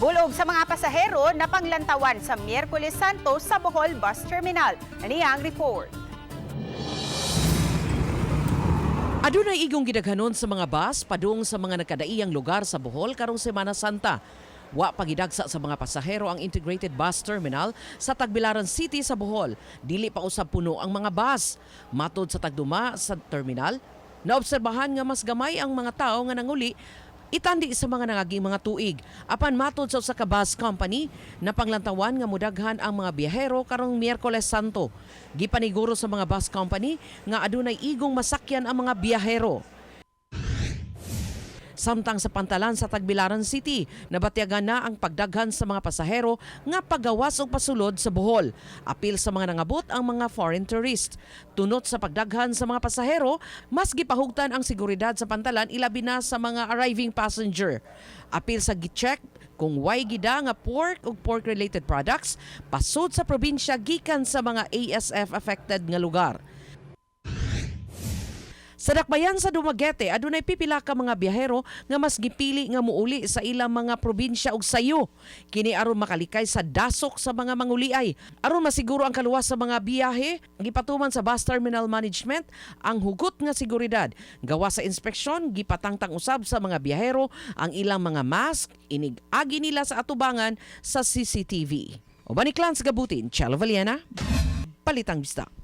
Bulog sa mga pasahero na panglantawan sa Miyerkules Santo sa Bohol Bus Terminal. Aniya ang report. Adunay igong gidaghanon sa mga bus padung sa mga nagkadaiyang lugar sa Bohol karong Semana Santa. Wa pagidagsa sa mga pasahero ang integrated bus terminal sa Tagbilaran City sa Bohol. Dili pa usab puno ang mga bus. Matod sa tagduma sa terminal, naobserbahan nga mas gamay ang mga tao nga nanguli itandi sa mga nangaging mga tuig. Apan matod sa usa ka bus company, napanglantawan nga mudaghan ang mga biyahero karong Miyerkules Santo. Gipaniguro sa mga bus company nga adunay igong masakyan ang mga biyahero. Samtang sa pantalan sa Tagbilaran City, nabatyagan na ang pagdaghan sa mga pasahero nga pagawas og pasulod sa Bohol. Apil sa mga nangabot ang mga foreign tourist. Tunot sa pagdaghan sa mga pasahero, mas gipahugtan ang seguridad sa pantalan, ilabi na sa mga arriving passenger. Apil sa gi-check kung way gida nga pork ug pork-related products pasud sa probinsya gikan sa mga ASF affected nga lugar. Sa dakbayan sa Dumaguete, adunay pipila ka mga biyahero nga mas gipili nga muuli sa ilang mga probinsya ug sayo. Kini aron makalikay sa dasok sa mga manguliay. Aron masiguro ang kaluwas sa mga biyahe, gipatuman sa bus terminal management ang hugot nga seguridad. Gawa sa inspeksyon, gipatangtang usab sa mga biyahero ang ilang mga mask, inig-agi nila sa atubangan sa CCTV. Uban ni Clans Gabutin, Chelo Valiena, Balitang Bisdak.